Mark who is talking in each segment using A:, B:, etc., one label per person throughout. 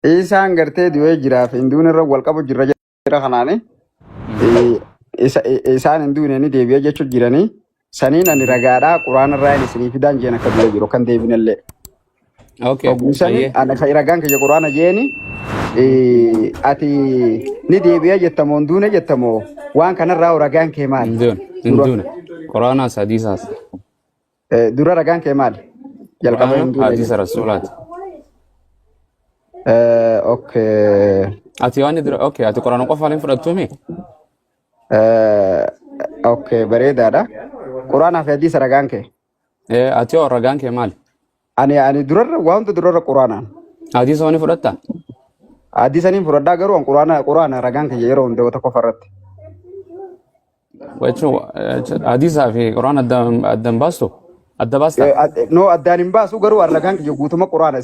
A: Isaan gartee du'ee jiraaf hin duune irra wal qabu jirra jira kanaani. Isaan hin duune ni deebi'ee jechuu jiranii. Saniin ani ragaadhaa quraana irraa inni isinii fidaan jeen akka du'ee jiru kan deebinellee.
B: Okay.
A: Ogguusani
B: Ayyee.
A: ani kan ragaan kiyya quraana jeeni ati ni deebi'ee jettamoo hin duune jettamoo waan kanarraa ragaan kee maali?
B: Hin duune. Hin
A: Dura
B: duune. Quraanaas hadiisaas.
A: Dura ragaan kee maali? Jalqaba
B: Quraana
A: hin duune
B: hadiisa
A: jette.
B: rasuulaati.
A: Okay.
B: Ati waan dura okay ati quraana qofa hin fudhattuumi?
A: Okay, bareedaadha. Quraanaa fi hadiisa ragaan kee.
B: Ati hoo ragaan kee maali?
A: Ani durarra waan hunda durarra quraanaan.
B: Hadiisa waan fudhatta?
A: Hadiisa niin fudhadhaa garuu an quraana ragaan kiyya yeroo hunda tokko irratti.
B: Jechuun hadiisaa fi quraana adda hin baastu? Adda baasta?
A: No, addaan hin baasu garuu an ragaan kiyya guutuma quraana.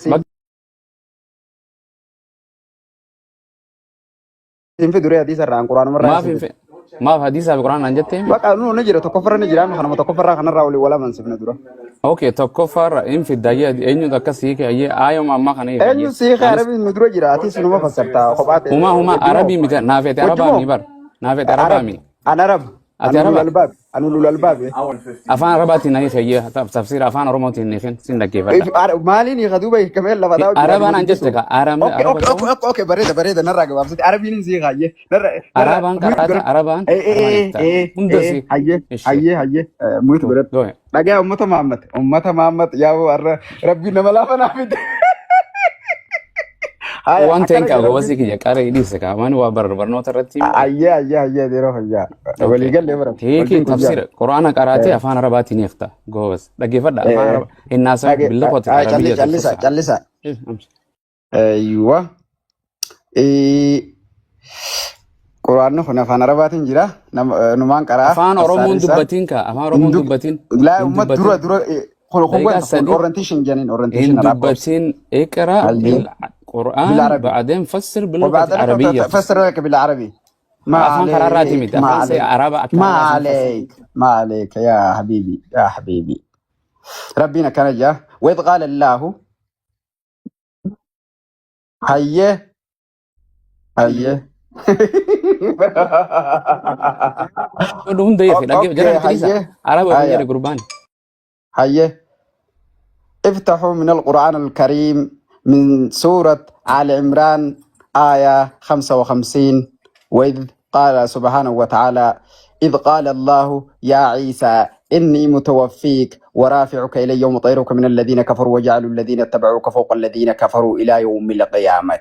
A: Siin fiduree hadiisa irraa an quraanuma irraa
B: Maaf
A: isin
B: hin
A: fida.
B: maaf hadiisaa fi quraana naan jettee himi?
A: Baqa nu ni jira tokkoffarra ni jira amma kanuma tokkoffarraa kanarraa olii wal amansifne dura.
B: Okay, tokkoffaarra hin fidda ayyee eenyutu akkas hiike ayyee aayoma ammaa kana hiike
A: Eenyu
B: ayyee.
A: siika
B: Anis
A: arabiin nu dura jira atis numa fassarta kophaa ta'e
B: huma huma
A: wajjuma
B: arabii miti naa feete arabaa
A: wajjuma
B: mi bar naa feete arabaa
A: arab
B: mi
A: an arab
B: ati
A: an ulul
B: araba
A: albaab an ulul albaab.
B: Afaan arabaatiin na hiike ayyee tafsiira afaan oromootiin na hiikin sin dhaggeeffadha.
A: Maaliin hiika duuba hiikamee lafa taa'u jira
B: Arabaan
A: numa
B: an jette
A: dubbisu.
B: ka arabni
A: Okay,
B: araba
A: okay,
B: ta'uun
A: okay, okay, okay, bareeda, bareeda, narraa gabaabsite. Arabiin hin siika, hayyee. Narra, narra,
B: arabaan
A: muyit
B: qaraata
A: godhadhu.
B: arabaan
A: Eh, eh,
B: arabaan
A: eh,
B: hiikta
A: eh,
B: hunda
A: eh,
B: si
A: hayyee,
B: ishee
A: hayyee, hayyee, muyit
B: go
A: godhadhu.
B: go ahead.
A: Dhagaa ummata Mahammad, ummata Mahammad, yaa warra rabbiin nama laafa naa fide. Haya,
B: Waan ta'een
A: akkana
B: qaba
A: jedha
B: gobasii
A: rabbiin.
B: kiyya qara dhiise kaa waan waa barnoota irratti miti.
A: Ayyee, ayyee, ayyee, yeroo fayyaa. Walii
B: Okay.
A: gallee bara,
B: Hiiki
A: wajjin guyyaa.
B: tafsiira quraana qaraatee afaan arabaatiin hiikta gobas dhaggeeffadha afaan araba hinnaasa
A: Dhage,
B: billaqooti
A: calli,
B: arabiyya
A: callisa,
B: fusha.
A: callisa. Aywa. Quraanni kun afaan Arabaatiin jira. Numaan qaraa
B: Afaan
A: tafsaarri
B: Oromoon
A: isaa.
B: dubbatiin ka afaan
A: Hin
B: Oromoon
A: dub
B: dubbatiin
A: laa
B: hin
A: ummat dura
B: dubbatin
A: dura kun kun
B: daqiiqaa
A: kun
B: 3
A: orientation jedhaniin
B: hin
A: orientation Arab qabsi.
B: dubbatin iqra
A: Hayyee
B: bil Qur'aan
A: بالعربي
B: بعدين فسر باللغة
A: وبعدين
B: العربية
A: فسر لك بالعربي ما
B: afaan karaarraati
A: عليك
B: miti
A: ما
B: afaan
A: عليك
B: araba akka
A: ما
B: arabaatiin fassar
A: عليك ما عليك يا حبيبي يا حبيبي ربنا كان جاء وإذ قال الله هيه هيه
B: hunda yefe dhaggeef
A: اوكي
B: jara miti dhiisa
A: هيه
B: araba ofin
A: هيا
B: jedhe gurbaan
A: هيه افتحوا من القرآن الكريم من سورة آل عمران آية 55. وإذ قال سبحانه وتعالى إذ قال الله يا عيسى إني متوفيك ورافعك إلي يوم طيرك من الذين كفروا وجعلوا الذين اتبعوك فوق الذين كفروا إلى يوم القيامة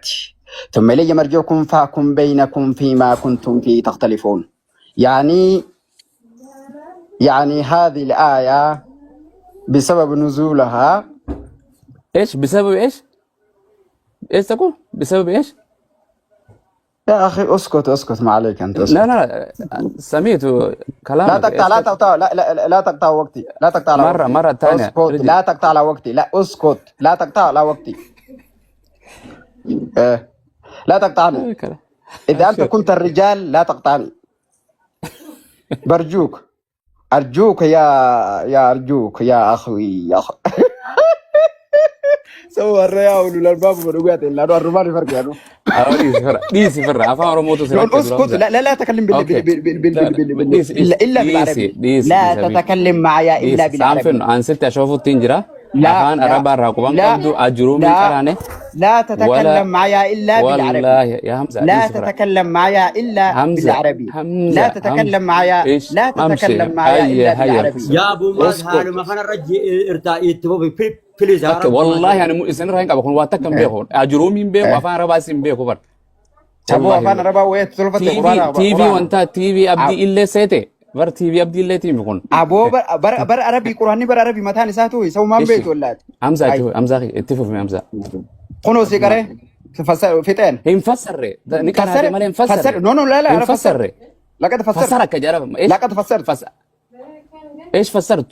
A: ثم إلي مرجعكم فأحكم بينكم فيما كنتم فيه تختلفون. يعني هذه الآية بسبب نزولها
B: ايش بسبب ايش ايش تقول بسبب ايش
A: يا أخي اسكت اسكت، ما عليك أنت
B: لا
A: اسكت.
B: لا لا سمعت
A: لا
B: كلامك
A: تقطع
B: ايش
A: لا تقطع لا لا لا تقطع وقتي لا تقطع على
B: مرة
A: وقتي
B: مرة ثانية
A: اسكت
B: رجع
A: لا تقطع على وقتي لا اسكت لا تقطع على وقتي اه. لا تقطعني إذا أنت
B: ابشر
A: كنت الرجال لا تقطعني برجوك أرجوك يا أرجوك يا أخوي يا أخ سوى الرياء الباب ورقات إلا الرمان فرق يعني
B: dhiisi firra dhiisi firra afaan oromootu si
A: نقول
B: rakkise dura
A: اسكت
B: Hamza
A: لا لا لا تكلم بال
B: okay
A: بال بال بال
B: لا
A: بال
B: لا
A: بال بال
B: dhiisi
A: الا
B: dhiisi
A: الا
B: dhiisi
A: بالعربي
B: dhiisi
A: لا
B: dhiisi habibi
A: تتكلم معي الا
B: dhiisi saan
A: بالعربي
B: fennu an sitti ashoofuttiin jira
A: لا
B: afaan
A: لا
B: arabaa irraa quban
A: لا
B: qabdu ajuruumin
A: لا
B: qaraane
A: لا
B: wala
A: تتكلم معي الا بالعربي
B: wallaahi yaa Hamza
A: لا
B: dhiisi firra
A: تتكلم معي الا
B: Hamza
A: بالعربي لا
B: Hamza Hamza
A: تتكلم معي
B: ish
A: لا
B: amshi
A: تتكلم معي
B: hayya
A: الا
B: hayya
A: بالعربي
C: Yaa Abu Maaz
A: اسكت
C: haaluma kanarra irtaa itti fufi please yaa
B: Takka
C: rabbumaa
B: wallaahi
C: jedhi.
B: ani isinirraa hin qaba kun waa takka hin
A: اه
B: beeku ajuruumin beeku
A: اه
B: afaan arabaas hin beeku bar
A: ابو
B: wallaahi
A: افان ربا ويت سلفة
B: TV
A: قرآن
B: TV
A: قرآن
B: wanta TV abdii illee seete bar TV abdii illee tiimi kun
A: ابو بر بر بر عربي قرآني بر عربي متان ساتو يسوي ما
B: ishi
A: بيت ولا
B: Hamza itti
A: اي
B: fufi Hamza itti fufi Hamza
A: خنو سيكاره فسر فتن
B: hin fassarre ni qaraate
A: فسر
B: malee hin
A: فسر
B: fassarre
A: نو نو لا لا
B: hin
A: انا فسرت
B: fassarre
A: لقد فسرت
B: fassara akka jedhama ايش
A: لقد فسرت
B: فس ايش فسرت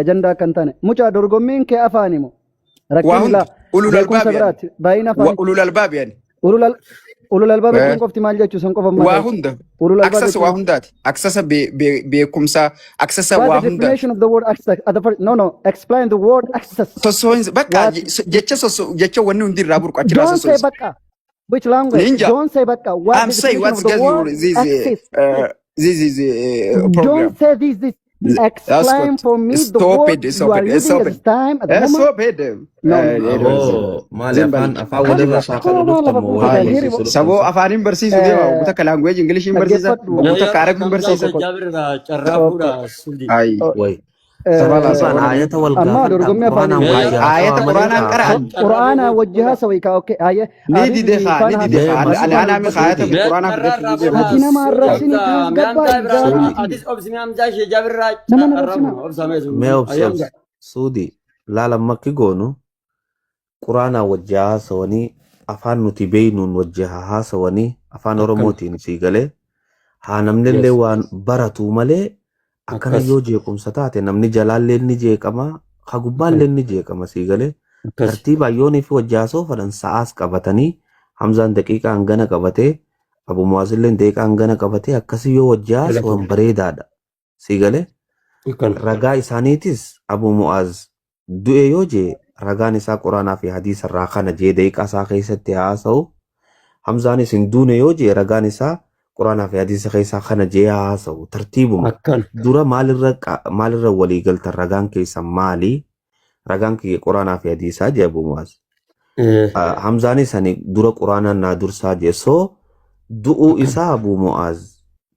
D: Ajandaa akka hin taane. Mucaa, dorgommiin kee afaani moo?
A: Waa
D: Rakkinni
A: hunda
D: laa
A: ulul
D: beekumsa
A: albaab yani.
D: biraati. Baay'ina
A: Wa
D: afaanii.
A: ulul albaab yani.
D: Ulul al- ulul albaab
A: Eh,
D: jechuun qofti maal jechuu san qofa maal
A: Waa
D: jechuudha.
A: hunda.
D: Ulul albaab
A: Aksasa waa
D: jechuun
A: hundaati. Aksasa beekumsaa, aksasa
D: what
A: waa
D: the
A: hundaati.
D: definition of the word access at the first no no explain the word access.
A: Sosso'insa bakka
D: What
A: jecha jecha wanni hundi irraa burqu achirraa
D: don't say
A: sosso'insa.
D: bakka. Which language?
A: Ninja.
D: Don't say bakka. What
A: I'm
D: the
A: saying
D: definition
A: what's
D: of the
A: get
D: word
A: you this
D: access?
A: this is
D: Don't
A: program.
D: say this this.
A: That's
D: Explain
A: good.
D: for me the
A: Stop
D: word
A: it.
D: you
A: Stop
D: are
A: it.
D: using
A: Stop
D: at
A: it.
D: this time at the moment.
A: Stop it.
D: No no no.
E: Aboo maali afaan
A: Zimbal.
E: afaan walirra
D: Kan
E: shaakaluu
D: kana
E: dhuftan
D: lafa
E: moo
D: buute
E: wal
A: Hai.
D: hiri
E: barsiisuu dhuftan
A: Saboo
E: sa?
A: afaaniin barsiisu deema. Ogguu takka language Ingilish barsiisa.
D: dhaggeeffadhu.
A: Ogguu takka Arabiin
C: Hamzaa
A: barsiisa.
D: Tokko
C: Jaabir irraa carraa
D: tokko
C: fuudha Suudi.
A: Hai.
E: Way
A: Sabala
E: tartiibaan
A: sabala.
E: aayata wal
D: amma
E: gaafadhaa
D: dorgommii
E: quraanaan
D: afaanii
E: wajji
A: Hai. Ayata
E: haasawaa malee
A: Quraanaan
E: kaa
A: qara'an.
E: afaan
C: Carraa
D: quraana
C: fuudhu.
D: wajji haasawii kaa okay haye
A: Ni dide
D: habibi
A: haa. Ni
D: faana
A: dide
E: mee
A: haa.
D: haasawii
A: Ani
E: masii
A: ana mi ayata
E: suudi
A: Quraanaa
C: Carraa
A: fidachuu
C: irraa
A: dide.
C: fuudha
D: ati nama
C: Suudi
D: arrabsini
C: Hamzaa.
D: taas
C: Mee
D: gabbaa
C: Hamzaa irraa
E: suudi
D: gaariiti
C: atis obsi mee Hamzaa ishee Jaabir irraa
D: nama
C: carraa
D: arrabsina
C: fuudha. Obsa mee
E: mee
C: Suudi.
E: obsi
C: Ayyee
E: obsi
C: Hamzaa.
E: suudi laala makki goonu quraanaan wajji haasawanii afaan nuti beeynuun wajji haa haasawanii afaan
C: Akkana.
E: oromootiin sii galee haa namnillee
C: Yes.
E: waan baratu malee akkana
C: Akkas.
E: yoo jeequmsa taate namni jalaallee ni jeeqama ka gubbaallee
C: Akkana.
E: ni jeeqama sii galee
C: Akkas.
E: tartiibaan yoonii fi wajji haasawuu fedhan sa'aas qabatanii Hamzaan daqiiqaa hangana qabatee Abu Muwaazilleen daqiiqaa hangana qabatee akkasii yoo wajji haasawan bareedaadha sii galee
C: Akkana.
E: ragaa isaaniitis Abu Mu'aaz du'e yoo jee ragaan isaa quraanaa fi hadiisa irraa kana jee daqiiqaa isaa keessatti haasa'u Hamzaanis hin duune yoo jee ragaan isaa quraanaa fi hadiisa keessaa kana jee haasa'u tartiibuma
C: Akkana.
E: dura maalirra maalirra walii galtan ragaan keessan maali ragaan kiyya quraanaa fi hadiisaa jee Abu Mu'aaz Hamzaanis ani dura quraanaan naa dursaa jee soo du'uu
C: Akkana.
E: isaa Abu Mu'aaz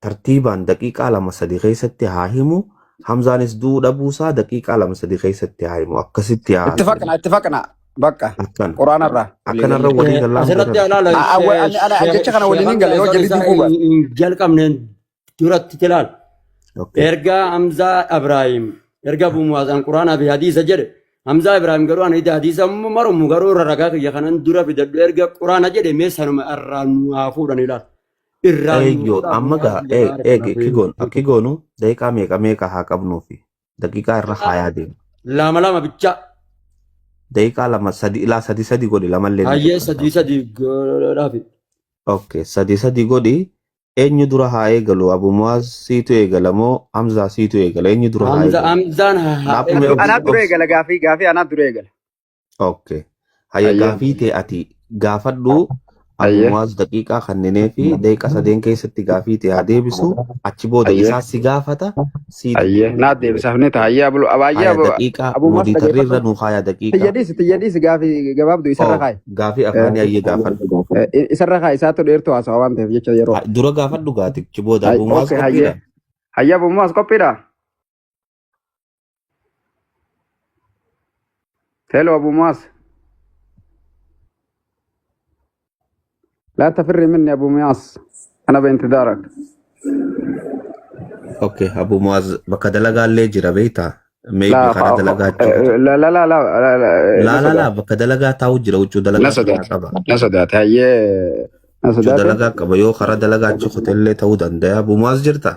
E: tartiibaan daqiiqaa 2-3 keessatti haa himu Hamzaanis du'uu dhabuusaa daqiiqaa 2-3 keessatti haa himu akkasitti haa haasa'u
A: Ittifaqna ittifaqna. Bakka
E: akkana
A: Quraana irraa walii
E: akkanarra
A: galle.
E: walii gallaan
C: Asirratti
E: godhan
C: alaala
A: Ana jecha kana
C: Sheekh
A: waliin hin
C: Hamzaa
A: galle yoo
C: osoo
A: jalli
C: isaa
A: diiguu baate.
C: hin jalqabneen duratti ilaal.
E: okay
C: Erga Hamzaa Ibrahim erga Abu Muwaazan Quraanaa fi hadiisa jedhe Hamzaa Ibrahim garuu ani hadiisa marumu garuu irra ragaa kiyya kanan dura fidadhu erga Quraana jedhe mee sanuma irraa nu haa fuudhan ilaal. Irraa nu
E: eeyyoo
C: fuudha Abu
E: amma
C: Muwaaz
E: gaa
C: biyya
E: eeg
C: baara
E: eeg
C: kanaaf.
E: akki goonu akki goonu daqiiqaa meeqa meeqa haa qabnuufi daqiiqaa irra haayaa deemu
C: Lama lama bichaa.
E: daqiiqaa 2 3 ilaa 3 3 godhi lamallee ni
C: Hayyee
E: xiqqaata
C: 3 3 godhaafi.
E: okay 3 3 godhi eenyu dura haa eegalu Abu Muwaaz siitu eegala moo Hamzaa siitu eegala eenyu dura haa
C: Hamza
E: eegalu
C: Hamzaan haa
E: Naaf mee
C: eegalu.
E: obsi
A: Anaa dura
E: obsi
A: eegala gaafii gaafii anaa dura eegala.
E: Okay. Hayya
A: Hayyee.
E: gaafii ta'e ati gaafadhu Abu
A: Hayyee.
E: Muwaaz daqiiqaa kanneenee fi daqiiqa 3 keessatti gaafii ta'e haa deebisu achi booda
A: Hayyee.
E: isaa si gaafata si
A: Hayyee. Naa deebisaaf ni ta'a. Hayyee abulu abaayee
E: haya
A: abu
E: daqiiqaa
A: Abu Muwaaz
E: mooditarri irra
A: dhageeffadhu.
E: nuu haya daqiiqaa
A: Tiyya dhiisi tiyya dhiisi gaafii gabaabduu isarra
E: oh
A: kaa'i.
E: gaafii afaanii hayyee gaafadhu
A: Isarra kaa'i isaatu dheertuu haasawa waan ta'eef jecha yeroo.
E: Dura gaafadhu gaati achi booda Abu Muwaaz
A: Okay hayyee.
E: qophiidha
A: Hayyee Abu Muwaaz qophiidha. Hello Abu Muwaaz. لا تفري مني أبو مياس أنا بانتظارك
E: Okay Abu Muwaaz bakka dalagaa illee jira beektaa maybe
A: لا
E: karaa dalagaa achi kutu
A: لا لا لا لا لا لا
E: laa laa
A: نسدات
E: laa bakka dalagaa taa'u jira huccuu dalagaa
A: نسدات
E: karaa qaba
A: نسدات هي
E: huccuu
A: نسدات
E: dalagaa qaba yoo karaa dalagaa achi kutellee ta'uu danda'a Abu Muwaaz jirta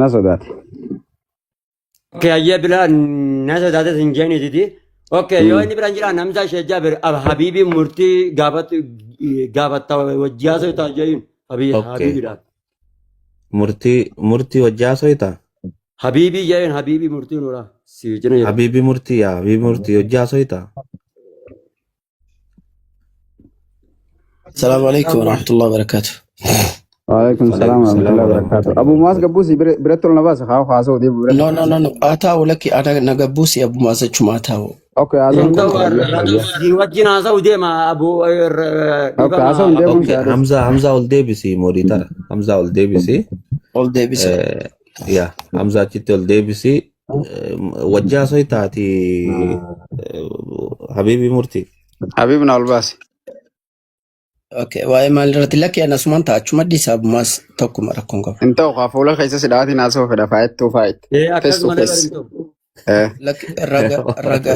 A: نسدات
C: Okay hayyee bilaa na sodaate hin jeenititi. Okay yoo inni biraan jira Hamzaa Sheekh Jaabir Habiibii murtii gaafatu gaafatta wajji haasa'u ta'a jechuun
E: Okay
C: Habiibiidha.
E: murtii murtii wajji haasoyta
C: Habiibii jechuun Habiibii murtii nuura si cina jira.
E: Habiibii murtii yaa Habiibii murtii wajji haasoyta
F: السلام عليكم ورحمة الله وبركاته.
A: وعليكم السلام
E: وعليكم
A: ورحمة
E: السلام
A: الله
E: ورحمة
A: وبركاته
E: الله
A: أبو ماس
E: وبركاته
A: قبوسي بريتول نباس خاو خاصو دي
F: No
A: بريتول
F: no no no آتاو لك أنا نقبوسي أبو مازج ما آتاو
A: أوكي عزم
C: Hin
A: كنت
C: ta'u
A: هيا هيا
C: si wajjin haasa'u deema Abu
A: أوكي
C: dhiifama
A: عزم دي
C: Abu.
E: Okay
A: مش
E: Hamza Hamza ol deebisi mooditara Hamza ol deebisi
F: ol deebisa.
E: yaa Hamza achitti ol deebisi wajji haasoyta ati Habiibii murtii
A: حبيبنا الباس
F: Okay waa'ee maalirratti lakki ana asumaan ta'a achuma dhiisa Abu Maaz tokkuma rakkoon qabu.
A: انت وخافوا لك خيسة سداتي ناس في فايت تو فايت فيس
C: Akkas
A: تو
C: malee
A: فيس
C: bari hin ta'u.
F: Lakki raga raga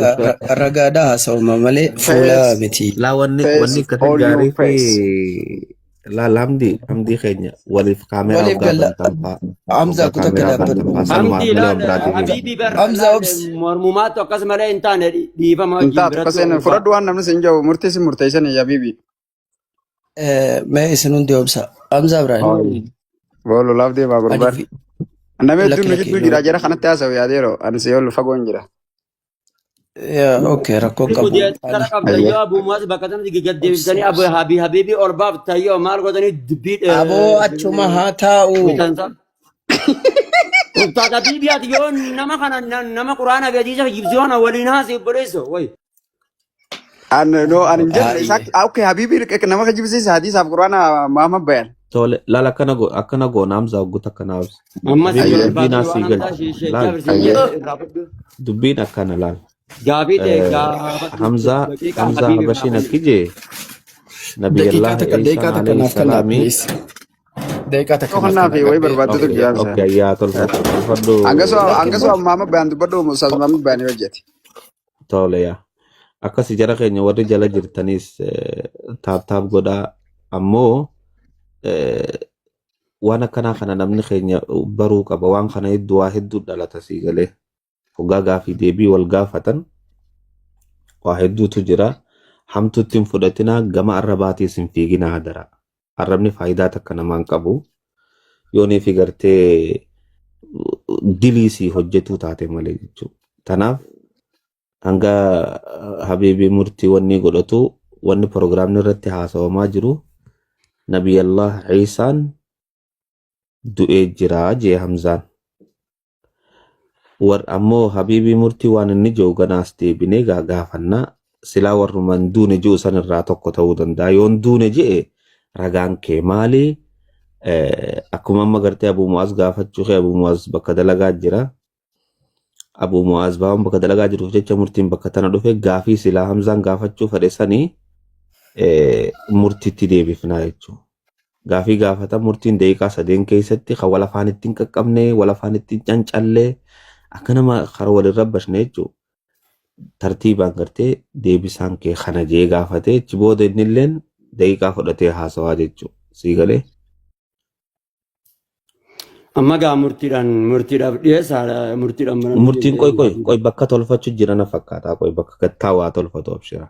F: ragaadhaa haasa'uma malee fuula
A: فيس
F: miti.
E: laa wanni
A: فيس
E: wanni akkasi
A: all you
E: gaarii fi
A: face
E: Laal Hamdii keenya waliif kaameraa
F: Waliif
E: hoggaa
F: galla.
E: bantan faa
F: Hamza
E: hoggaa
F: kutaa
E: kaameraa
F: kana
E: bantan faa sanumaaf
C: Hamdii
E: malee
C: laal
E: waan biraatiif miti.
C: Habiibii bar
F: Hamza
C: laal
F: obsi.
C: mormumaatu akkas malee hin taane dhiifama
A: Hin
C: wajjin
A: taatu
C: biratti
A: akkasiin
C: ulfaadha.
A: fudhadhu waan namni siin jedhu murtii sin murteessan yaa bibi.
F: Mee isin hundi obsa. Hamza Ibrahim.
A: Boolu laaf deemaa
F: Ani
A: gurbaan.
F: fi
A: Namni hedduun
F: lakki
A: nu
F: lakki
A: jidduu jira jara kanatti haasa'u yaadeero ani si ol fagoon jira.
F: Yaa okay rakkoo qabu.
C: Udeettara
F: Ani
C: qabda
A: Ayyee.
C: yoo Abuu Muwaaz bakka sanatti
F: obsi
C: gaggeessanii Abu
F: obsi.
C: Habi Habibi ol baafta yoo maal godhanii dubbii
F: Aboo achuma haa taa'u.
C: bitansa. Ustaaz Habibi ati yoo nama kana nama quraana fi hadiisa jibsii kana waliin haasee obboleesso wayi.
A: An no an hin jenne
F: Haayye.
A: isaa okay habibi nama kijibsiisa hadiisaaf quraana Muhammad bayan.
E: Tole laal akkana goona Hamza hogguutu akkana obsa.
C: Ammas
E: Habibi
C: ol
A: Ayyee.
E: dubbiin
C: baafte
E: asii
C: waan
E: galchi.
C: amtaa sheekh
E: Laal
C: Jaabir siin
A: Ayyee.
C: jedhe irraa fudhu.
E: dubbiin akkana laal.
C: Gaafii ta'e gaafadhu
E: Hamzaa
C: daqiiqaa
E: Hamzaa
C: Habibi irraa
E: Habashiin
C: kenni.
E: akki jee
F: Daqiiqaa
E: Nabiyallah
F: takka
E: Iisaan
F: daqiiqaa takka
E: alayhi
F: naaf kennaa
E: salaamii
F: please. Daqiiqaa takka naaf
A: Kannaa fi
F: kennaa
A: wayii
F: gabbee.
A: barbaaddutu
E: okay
A: jira isaa.
E: okay yaa tolfadhu tolfadhu
A: Angasoo
F: Lakki
A: angasoo
F: immoo
A: Muhammad bayan dubbadhu Ustaaz Muhammad bayan hojjete.
E: tole yaa akkasi jara keenya warri jala jirtanis taap taap godhaa ammoo eh, waan akkanaa kana namni keenya baruu qaba waan kana hedduu waa hedduu dhalata sii galee hoggaa gaafii deebii wal gaafatan waa hedduutu jira hamtuutti hin fudhatinaa gama arrabaatiis hin fiiginaa hadara arrabni faayidaa takka namaan qabu yoonii fi gartee diliisii hojjetuu taate malee jechuudha. Tanaaf hanga habiibii murtii wanni godhatu wanni proogiraamni irratti haasawamaa jiru Nabiyallah Iisaan du'ee jira jee Hamzaan. War ammoo habiibii murtii waan inni jiru ganaas deebinee gaafannaa silaa warruma hin duune jiru san irraa tokko ta'uu danda'a. Yoon duune je'e ragaan kee maali? Akkuma amma gartee Abuu Mu'aaz gaafachuu kee Abuu Mu'aaz bakka dalagaa jira. Abuu Mu'aaz baawwan bakka dalagaa jiruuf jecha murtiin bakka tana dhufe gaafii silaa Hamzaan gaafachuu fedhe sanii murtiitti deebifnaa jechuudha. Gaafii gaafata murtiin daqiiqaa sadeen keessatti kan wal afaan ittiin qaqqabne wal afaan ittiin cancalle akka nama kara wal hin rabbashne jechuudha. Tartiibaan gartee deebisaan kee kana jee gaafatee achi booda innilleen daqiiqaa fudhatee haasawaa jechuudha. Sii galee?
C: Amma gaa murtiidhaan murtiidhaaf dhiyeessaa murtiidhaan mana
E: Murtiin qoy qoy qoy bakka tolfachu jira na fakkaata qoy bakka gattaa waa tolfatu abshira.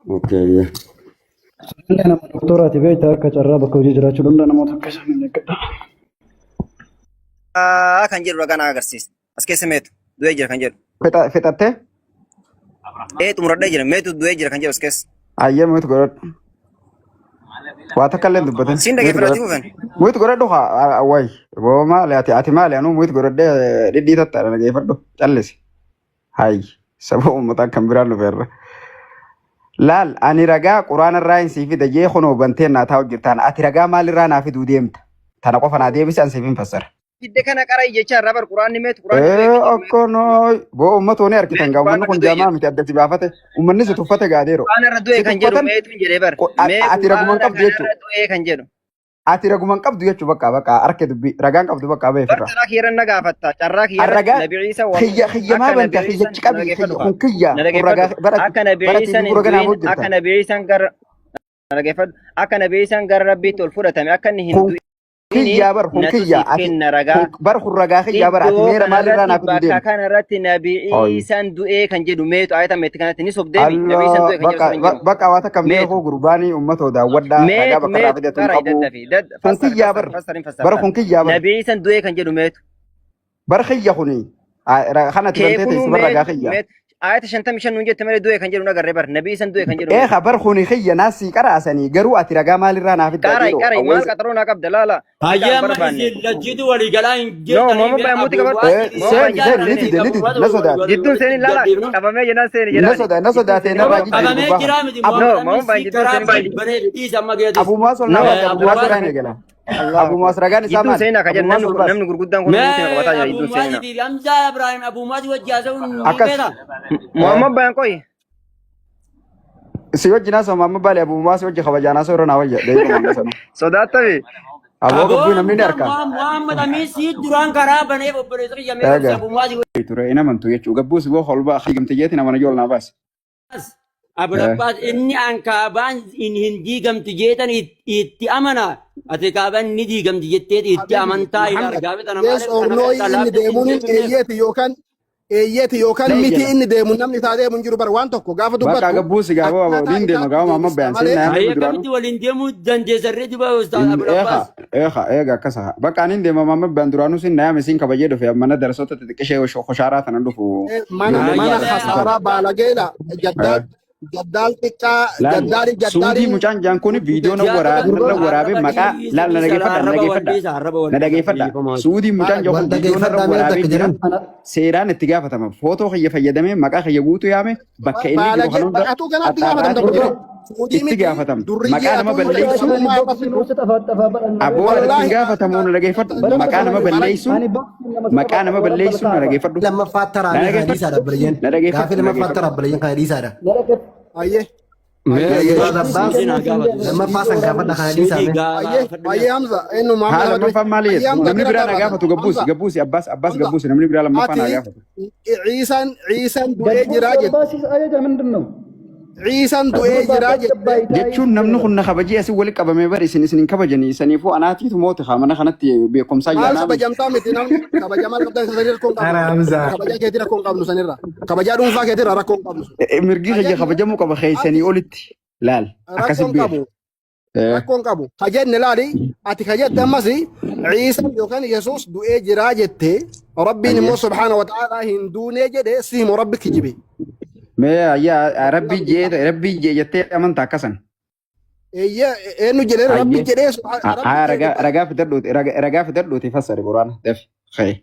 C: Okay.
D: Illee nama doktoraati beektaa akka carraa bakka hojii jiraachuu danda'a namoota akka isaan hin eeggadha.
G: Kan jedhu ragaa na agarsiisa. As keessa meetu du'ee jira kan jedhu.
A: Fixattee?
G: Ee xumuradhee jira meetu du'ee jira kan jedhu as keessa.
A: Ayyee mute godhadhu. Waa takka illee hin dubbatin.
G: Siin
A: Mute
G: dhaggeeffadhu ati
A: godhadhu.
G: fufan.
A: Mute godhadhu haa wayi. Boo maali ati maali anuu mute godhadhee dhidhiitatta dhaggeeffadhu callisi. Hayi saba uummataa kan biraan dhufeerra. Laal ani ragaa quraana irraa hin sii fida jee kunoo bantee naa taa'u jirtaan ati ragaa maalirraa naa fiduu deemta. Tana qofa naa deebisi an siif hin fassara.
G: Hidde kana qara jechaa irraa bar quraanni meetu quraanni du'ee
A: Ee
G: kan jedhu meetu.
A: akkanoo boo uummata ni argitan
G: Meetu
A: gaa uummanni
G: quraanni
A: kun
G: du'e
A: jaamaa
G: jedhu.
A: miti adda si baafate uummanni si tuffate gaadeero.
G: Quraana irra du'e
A: Si
G: kan jedhu
A: tuffatan
G: meetu hin jedhee bar. Mee
A: ati raguman
G: quraana
A: qabdu jechuudha.
G: kanarra du'e kan jedhu.
A: Ati raguman qabdu jechuudha bakka bakka harka dubbii ragaan qabdu bakka
G: Bar
A: beekirra.
G: carraa kiyya irra na gaafatta. Carraa kiyya irratti
A: Arragaa
G: Nabi Ciisa wal
A: kiyya kiyya maa
G: akka
A: banta
G: Nabi
A: kiyya
G: Ciisaan na
A: qabi kiyya
G: dhaggeeffadhu kaa.
A: kun kiyya
G: Na
A: kun ragaa
G: dhaggeeffadhu.
A: bara
G: Akka Nabi
A: bara
G: Ciisaan
A: TV
G: hin
A: ragaa naaf
G: du'in
A: hojjetan.
G: akka Nabi Ciisaan gara na dhaggeeffadhu. Akka Nabi Ciisaan gara Rabbiitti ol fudhatame akka inni hin
A: Kun
G: du'in
A: kiyyaa bar kun
G: natu
A: kiyya
G: siif
A: ati
G: kenna ragaa.
A: kun bar kun ragaa kiyyaa bar ati
G: Iddoo
A: meera maalirraa
G: kanarratti
A: naaf fiduu
G: bakka
A: deemta.
G: kanarratti Nabi
A: Oyi.
G: Ciisaan du'ee kan jedhu meetu ayata meetti kanatti ni sobdeemi. Nabi Ciisaan
A: Allah
G: du'e kan jedhu
A: bakka
G: sirra hin jiru.
A: bakka waan takka
G: Meetu
A: beeku gurbaanii uummatoo daawwadhaa ragaa
G: meetu
A: bakka irraa
G: meetu
A: fidatu hin
G: qara
A: qabu.
G: daddafi dad
A: Kun
G: fassar
A: kiyyaa
G: fassar
A: bar
G: fassar hin
A: bar
G: fassarta.
A: kun kiyyaa bar
G: Nabi Ciisaan du'ee kan jedhu meetu.
A: bar kiyya kuni kanatti
G: Kee
A: bantee
G: kunuu
A: teessu bar ragaa
G: meetu
A: kiyya.
G: meetu ayata 55 nuun jette malee du'e kan jedhu nagarree bar. Nabi Ciisaan du'e kan jedhu meetu.
A: Eeqa bar kuni kiyya naasii qaraasanii garuu ati ragaa maalirraa naaf fiddaa
G: Qarai
A: dhiiroo
G: qarai maal
A: awweessa.
G: qaxaroo naa qabda laala
C: Hayyee
G: fixaan
C: amma
G: barbaanne.
C: isin lachiitu walii galaa hin
G: No
C: jirtanii
G: Muhammad
C: mee
G: Bayan muti
C: Abuu
G: qabadhu.
C: Mu'aaz fi
G: Muhammad
A: Seeni
G: Bayan
A: seeni ni
G: jidduun
A: dide
G: seeni.
A: ni dide na sodaate.
G: Jidduun seeni laala qabamee jennaan seeni
A: Na
G: jedhaani.
A: soda na
G: Jidduun
A: sodaate
G: seeni
A: narraa
G: Muhammad
A: jijjiiri
C: Qabamee
A: gurbaa kana.
C: jira miti
A: Abu
G: No
C: Muhammad Amin
G: Muhammad Bayan
C: si
G: jidduun
C: karaa
G: seeni bayan.
C: banee dhiisa amma geetis.
A: Abu Mu'aaz ol
G: No
A: naa baate Abu
C: Abu
A: Mu'aaz
C: Mu'aaz
A: irraa hin eegala.
G: Allahu
A: Abu
G: Akbar.
A: Mu'aaz ragaan isaa
G: Jidduun
A: maali?
G: seenaa kan
A: Abu
G: jedhan
A: Mu'aaz
G: namni
A: ol baase.
G: namni gurguddaan kun
C: Mee
G: muti qabataa jira
C: Abu
G: jidduun
C: Mu'aaz
G: seenaa.
C: fi Hamzaa Ibrahim Abu Mu'aaz wajji haasa'uun ni
A: Akkas.
C: beeka.
G: Muhammad Bayan qoyi.
A: Si wajjin haasa'u amma baale Abu Mu'aaz wajji kabajaan haasa'u irra naa wayya. Deebiin amma sanuu.
G: Sodaattami.
A: Aboo
C: Aboo
A: gabbuu namni ni
C: Hamzaa
A: arka.
C: Muhammad Amin si duraan karaa baneef obboleessa kiyya mee obsi
A: Eega.
C: Abu Mu'aaz
A: Ture hin amantu jechuudha. Gabbuus boo holbaa gamte jeetiin amana jool naa baase.
C: Abul Abbaas inni an kaabaan hin hin diigamti jeetan itti amana. Ati kaabaan ni diigamti jetteeti itti
H: Habibi
C: amantaa ilaal
H: Muhammad
C: gaafa tana
H: yes
C: maaliif
H: or
C: kana
H: no
C: keessaa
H: inni
C: laaftetti hin
H: deemuun
C: deebifneef.
H: eeyyeeti yookaan eeyyeeti yookaan
A: Ta'e
H: miti
A: jala.
H: inni deemu namni isaa deemu hin jiru bara waan tokko gaafa
A: Bakka
H: dubbattu
A: gabbuusi gaafoo
H: akkaataa
A: niin deema
H: isaatti
A: gaafoo amma
H: deebista
A: bayan
H: malee
A: seenaa
C: Hayya
A: namni duraanuu.
C: akkamitti waliin deemuu dandeessarree duba ustaaz Abul
A: Eeha
C: Abbaas.
A: eeha eega akkasa bakka ani deema amma bayan duraanuu sin naayame sin kabajee dhufe mana darasoota xixiqqishee koshaaraa tana dhufu
H: mana
A: ijoolleen
H: mana
C: Hayya
A: jaallattu
H: khasaaraa
A: taate.
H: baalageedha jaddaal jaddaal xiqqaa
A: Laal
H: jaddaali
A: suudii
H: jaddaaliin
A: mucaan jaan kun viidiyoo na
C: Yaa
A: waraa
C: duba
A: narra
D: Gurbaa
A: waraabee
C: arraba
A: maqaa
C: dhiisa
A: laal na
C: dhiisa
A: dhageeffadha na
C: arraba wal
A: dhageeffadha
C: dhiisa arraba wal
A: na
C: dhiisa
A: dhageeffadha
C: dhiifamaa.
A: suudii mucaan jaan
I: Wal
A: kun viidiyoo narra
I: dhageeffadhaa mee
A: waraabee
I: takka
A: jira
I: jedhan.
D: ana
A: seeraan itti gaafatama footoo kiyya fayyadamee maqaa kiyya guutuu yaame bakka inni jiru
H: baalagee
A: kan hunda
H: atuu ganaatti gaafatamta
A: axaarraati
H: kun
D: gurbaa
H: suudii
A: itti
H: miti
A: gaafatama
H: durriyyee
A: maqaa nama
H: atuu yoo
A: balleessu
D: ani
H: sabummaa
D: boksii
H: irratti
D: gosa xafaa xafaa badhan malee
A: aboo ani ittiin
H: wallaahi
A: gaafatamu na dhageeffadhu
D: Bara
A: maqaa nama
D: ani
A: balleessu
D: ani boksii nama saba
A: maqaa nama
D: warra
A: balleessu na
D: balkaaba.
A: dhageeffadhu
I: Lammaffaa
A: na
I: taraamee kana
A: dhageeffadhu
I: dhiisaadha abbalayyan.
A: na dhageeffadhu
I: Gaafii
A: na
I: lammaffaa
A: dhageeffadhu
I: tara abbalayyan kana dhiisaadha.
H: ayyee
C: Mee
H: ayyee
I: Ustaaz Abbaas
C: Suudiin haa gaafatu.
I: lammaffaa san gaafadha kana dhiisaa
C: Suudii
I: mee.
H: ayyee
C: gaafadhu mee.
H: ayyee Hamza eenyu
A: haa
H: Muhammad Ahmad
A: lammaffaan maali
H: ayyee
A: jettu
H: Hamza
A: namni
H: bira
A: biraa na
H: darbaata
A: gaafatu gabbuusi
H: Hamza
A: gabbuusi abbaas abbaas
H: Hamza
A: gabbuusi namni biraa lammaffaa
H: ati
A: na gaafatu
H: Ciisaan Ciisaan du'ee
D: Gabbuusi
H: jiraa jette
D: abbaasis ajaja ምንድን ነው?
H: Ciisaan du'ee
D: Gurbaa
H: jiraa jette
D: tasgabbaa'ii taa'ii
A: jechuun namni kun na kabajee asii wali qabamee bari isin isin hin kabajanii isaniifuu anaatiitu mooti haa mana kanatti beekumsaa
H: maal
A: jaanaa miti.
H: kabajamtaa miti namni kabajamaa qabdan sanirra rakkoo hin qabnu
I: Ara Hamza.
H: kabajaa keetii rakkoo hin qabnu sanirra kabajaa dhuunfaa keetirra rakkoo hin qabnu
A: Mirgi kiyya
H: kajenne
A: kabajamuu qaba keessanii
H: ati
A: olitti laal akkasi
H: rakkoo hin
A: beeku.
H: qabu rakkoo hin qabu kajenne laali ati kajette ammas Ciisaan yookaan Yesuus du'ee jiraa jette rabbiin immoo subhaana wa ta'aalaa hin duunee jedhe si himu rabbi kijibe.
A: Mee ayyaa rabbii jee rabbii jee jettee amantaa akkasan.
H: Eeyyee eenyu jedhee rabbi
A: Ayyee
H: jedhee rabbi
A: haa
H: jedhe
A: ragaa
H: dubbate.
A: ragaa fidadhuuti ragaa fidadhuuti fassari quraana dafi ka'e.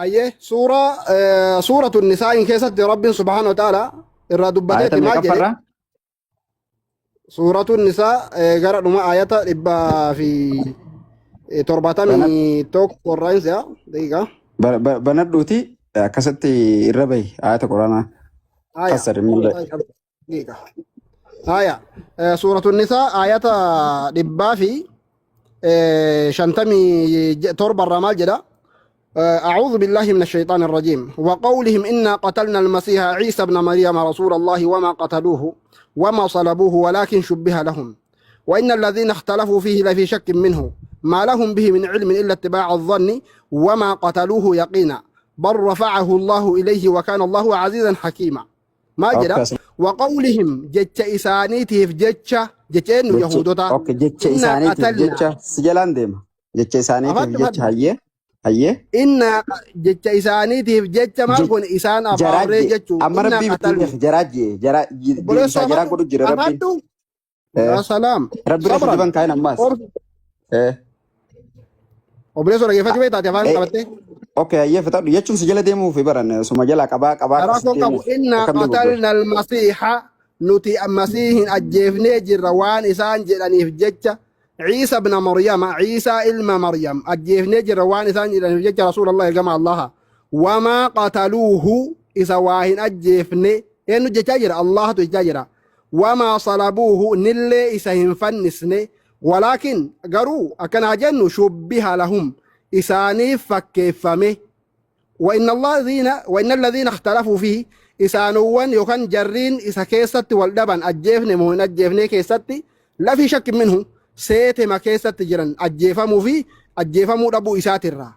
H: Ayyee suuraa suuratu nisaa'iin keessatti rabbiin subhaana wa ta'aalaa irraa
A: Ayata
H: dubbateeti maal jedhe
A: meeqaffarraa?
H: suuratu nisaa gara dhuma ayata 171 irraa hin si'a daqiiqaa.
A: Banadhuuti akkasitti irra bahi ayata quraanaa
H: Aya.
A: fassari miila.
H: Daqiiqa. Aya. Suuratu nisaa ayata 157 irraa maal jedha? أعوذ بالله من الشيطان الرجيم وقولهم إنا قتلنا المسيح عيسى ابن مريم رسول الله وما قتلوه وما صلبوه ولكن شبه لهم وإن الذين اختلفوا فيه لفي شك منه ما لهم به من علم إلا اتباع الظن وما قتلوه يقينا بل رفعه الله إليه وكان الله عزيزا حكيما ما جرى
A: Akkas
H: وقولهم جتش إسانيته في جتش جتش إنه
A: jecha
H: يهودوتا
A: okay jecha
H: إنا
A: isaaniitiif
H: قتلنا
A: jecha si jalaan deema. Jecha isaaniitiif
H: أفدت
A: jecha
H: أفدت
A: hayyee hayyee
H: Inna jecha isaaniitiif jecha maal goone isaan abaarree
A: jaraajje
H: jechuun
A: amma
H: inna
A: rabbii
H: qatalna.
A: bittiif jaraajje jara
H: Obboleessoo
A: deebisaa jaraa
H: afadhu
A: godhu jira rabbiin.
H: afadhu yaa salaam
A: Rabbi irra
H: sabran
A: kijiban kaayin ammaas.
H: Obboleessoo dhaggeeffachuu beektaati afaan qabattee.
A: Okay hayyee fixadhu jechuun si jala deemuuf baran suma jala qabaa qabaa
H: Karaa
A: akkasitti
H: koo qabu
A: deemuuf
H: inna
A: akkam deemuuf godhu.
H: qatalna almasiiha nuti masiihin ajjeefnee jirra waan isaan jedhaniif jecha Ciisa ibna Maryama Ciisaa ilma Maryam ajjeefnee jirra waan isaan jedhaniif jecha Rasuulallah ergama Allaha wamaa qataluuhu isa waa hin ajjeefne eenyu jechaa jira Allahatu jechaa jira wamaa salabuuhu nillee isa hin fannisne walaakin garuu akkana haa jennu shubbiha lahum isaaniif fakkeeffame وإن الذين وإن الذين اختلفوا فيه إسانوان يوكان جرين إسا كيست والدبن أجيفني مهن أجيفني كيست لا في شك منه سيت ما كيست جرن أجيفمو فيه أجيفمو ربو إسات الرا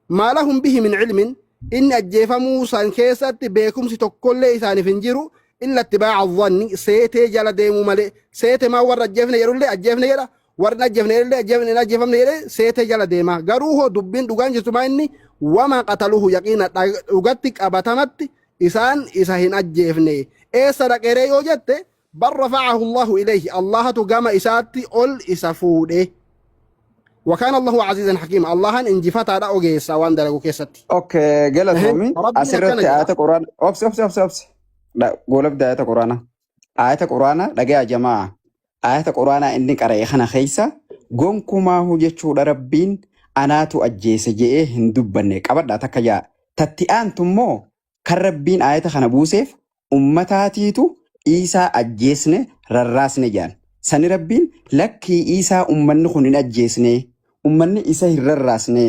H: ما لهم به من علم إن أجيفمو سان كيست بيكم ستكل إسان فنجرو إلا اتباع الظن سيت جل ديمو ملي سيت ما ور أجيفني يرولي أجيفني يرا warri ajjeefne jedhe ajjeefne ajjeefamne jedhe seete jala deema garuu hoo dubbiin dhugaan jirtu maa inni wama qataluhu yaqiina dhugatti qabatamatti isaan isa hin ajjeefne eessa dhaqeeree yoo jette bal rafa'ahu allahu ilayhi allahatu gama isaatti ol isa fuudhe وكان الله عزيزا حكيما الله انجفتا ogeessa waan dalagu keessatti
A: Okay galatoomi
H: rabbiin akkana
A: asirratti
H: jedha
A: ayata quraana obsi obsi obsi obsi goolabdi ayata quraana ayata quraana dhagaya jamaa ayata quraanaa inni qara'e kana keessa gonkumaahu jechuudha rabbiin anaatu ajjeese je'ee hin dubbanne qabadhaa takka jaa tatti aantu immoo kan rabbiin ayata kana buuseef ummataatiitu Iisaa ajjeesne rarraasne jaan sani rabbiin lakkii Iisaa ummanni kun hin ajjeesne ummanni isa hin rarraasne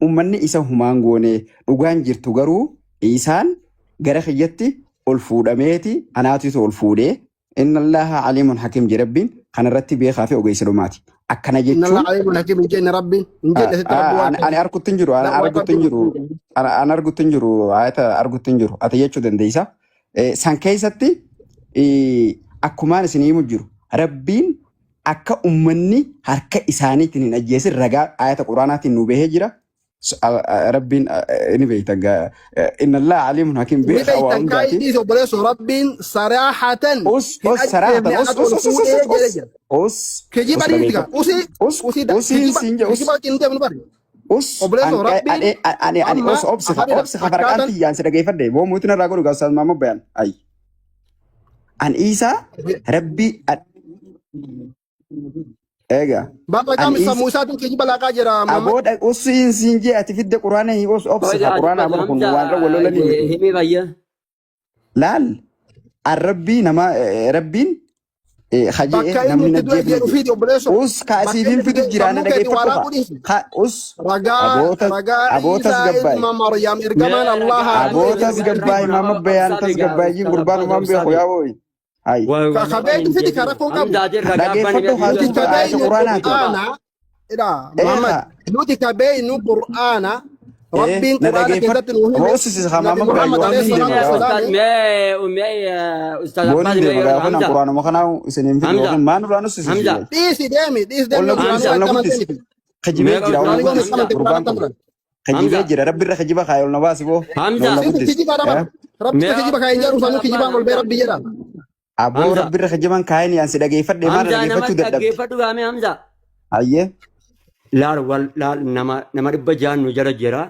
A: ummanni isa humaan goone dhugaan jirtu garuu Iisaan gara kiyyatti ol fuudhameeti anaatiitu ol fuudhee Inna Allaha aliimun hakiim jedhe Rabbiin kana irratti beekaa fi ogeessa dhumaati. Akkana
H: Inna Allah
A: jechuun
H: aliimun hakiim hin jenne Rabbiin hin jenne sitti Rabbi waan
A: ani argutti hin jiru ani
H: da'waa
A: argutti hin
H: Rabbiin
A: jiru ani argutti hin jiru ayata argutti hin jiru ati jechuu dandeessa. San keessatti akkumaan isin himu jiru Rabbiin akka ummanni harka isaaniitiin hin ajjeesin ragaa ayata quraanaatiin nu bahee jira. Rabbiin ni beektan gaa inna Allah aliimun hakiim
H: Ni
A: beekaa waa
H: beektan kaayii
A: hundaati.
H: dhiisi obboleessoo Rabbiin saraahatan
A: Us
H: hin
A: us saraahatan
H: ajjeefne
A: us
H: anatu
A: us
H: ol
A: us us
H: fuudhee
A: us
H: jedhe
A: us
H: jira.
A: us
H: Kijiba
A: us
H: dhiisi gaa
A: dhageeffadhu.
H: usii
A: Us
H: usii
A: usiin
H: kijiba
A: siin je us
H: kijiba hin deemnu bari.
A: us
H: Obboleessoo
A: an
H: Rabbiin
A: ani ani ani
H: amma
A: us obsi ka
H: afadhila
A: obsi ka faraqaan
H: akkaataan
A: tiyyaan si dhageeffadhe boo muutiin irraa godhu gaafsaan maama bayan ay an isaa rabbii eega
H: Baba
A: an
H: qaami
A: is
H: sammuu isaatiin kijiba laaqaa jira Muhammad.
A: aboo usiin siin jee ati fidde quraana hin os obsi ka
C: Oja
A: quraana
C: dubbatu
A: bara kun
C: Hamza
A: waan irra wal lolanii miti
C: himi bayya.
A: laal an rabbii nama rabbiin hajee
H: Bakka inni
A: namni
H: itti du'e
A: najjeefne
H: jedhu
A: jedhe
H: fiidi obboleessoo.
A: us
H: Bakka
A: kaasiifin
H: inni itti
A: fidu
H: du'e
A: jiraana
H: sammuu keetiin
A: dhageeffadhu
H: waa
A: ka
H: laaquu dhiisi.
A: ka us
H: Ragaa
A: aboota
H: ragaa
A: abootas
H: Iisaa
A: gabbaay
H: ilma Maryam
C: Mee
H: ergamaan
C: ragaa
H: Allahaa du'e
A: abootas
H: jedhu
C: rabbi
A: gabbaay
C: kun
A: maama bayaan
C: obsaa
A: tas
C: beekaa
A: gabbaayyin
C: ustaz
A: gurbaan
C: Abbas
A: umaan
C: obsaa
A: beeku
C: beekaa.
A: yaa booyi hay
H: Ka beektu fidi ka rakkoon qabu.
C: Hamza ati ragaa abbaan
A: dhageeffadhu haa
H: Nuti
A: duuba
H: ka
A: ayata
H: beeynu
A: quraanaati
H: Qur'aana ila Muhammad
A: eeha
H: nuti ka beeynu Qur'aana
A: ee
H: Rabbiin
A: na
H: Qur'aana
A: dhageeffadhu
H: keessatti nuu hime
A: obsisi haa
H: Nabi
A: maama bayaan
H: Muhammad
A: waan
H: alayhi
A: hin
H: salaatu
A: deema gaafa
H: wassalaami
C: Ustaz mee ustaz
A: boon
C: Abbas
A: hin
C: mee
A: deema
C: yeroo
A: gaafa nan
C: Hamza
A: quraanuma kanaa isin hin fidu
C: Hamza
A: yookiin maan duraan ussisisu
C: Hamza
H: dhiisi deemi dhiisi
A: ol
H: deemi
A: na
H: yoo
A: guddisi
C: Hamza
A: ol
H: Qur'aana
A: na
H: itti
A: guddisi
H: amanteenifi
A: kijibee
C: mee
A: jira ol na
C: ustaz
H: Qur'aana yoom
A: guddisi
H: itti amante
C: Hamza
H: Qur'aana
A: gurbaan kun
H: turan
A: kijibee
C: Hamza
A: jira rabbi irra kijiba kaayee ol na baasi boo na
C: Hamza
A: ol na
H: situ
A: guddisi
H: kijiba dhabar rabbi
C: mee
H: kijiba kaayee jedhu sanuu
C: ustaz Abbas
H: kijibaan ol bee
C: Hamza
H: rabbi jedha
A: aboo
C: Hamza
A: rabbi irra kijiban kaayeen ani si dhageeffadhe maal
C: Hamza nama
A: dhageeffachuu dadhabde
C: dhaggeeffadhu gaame Hamza
A: hayyee
C: laal wal laal nama nama 600 nu jala jira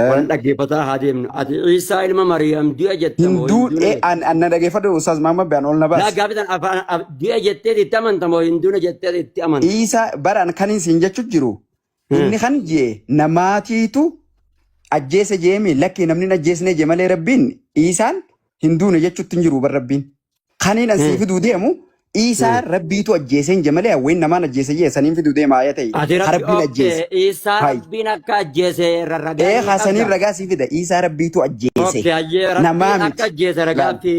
C: wal dhaggeeffataa haa deemnu ati Iisaa ilma Mariyaam du'a jette moo hin
A: hinduu
C: duune jette
A: an an na dhageeffadhu ustaaz Mahammad Bayaan ol na
C: laa
A: baasi
C: gaafitan afaan du'a jettee itti amanta moo hin duune jettee itti amanta
A: Iisaa bara an kanin siin jechu jiru inni kan jee namaatiitu ajjeese jeemi lakkii namni hin ajjeesne jee malee rabbiin Iisaan hin duune jechutti hin jiru bar rabbiin. Kaniin an sii fiduu deemu Iisaa rabbiitu ajjeeseen jee malee hawween namaan ajjeese jee saniin fiduu deema aaya ta'e
C: Ati
A: ha
C: rabbi
A: rabbiin ajjeese.
C: okkee Iisaa
A: Hay.
C: rabbiin akka ajjeese irra ragaa
A: Ee
C: ni
A: ha saniin
C: qabda.
A: ragaa sii fida Iisaa rabbiitu ajjeese
C: Okkee ayyee rabbiin
A: namaa
C: akka
A: miti.
C: ajjeese ragaa
A: Laal.
C: fi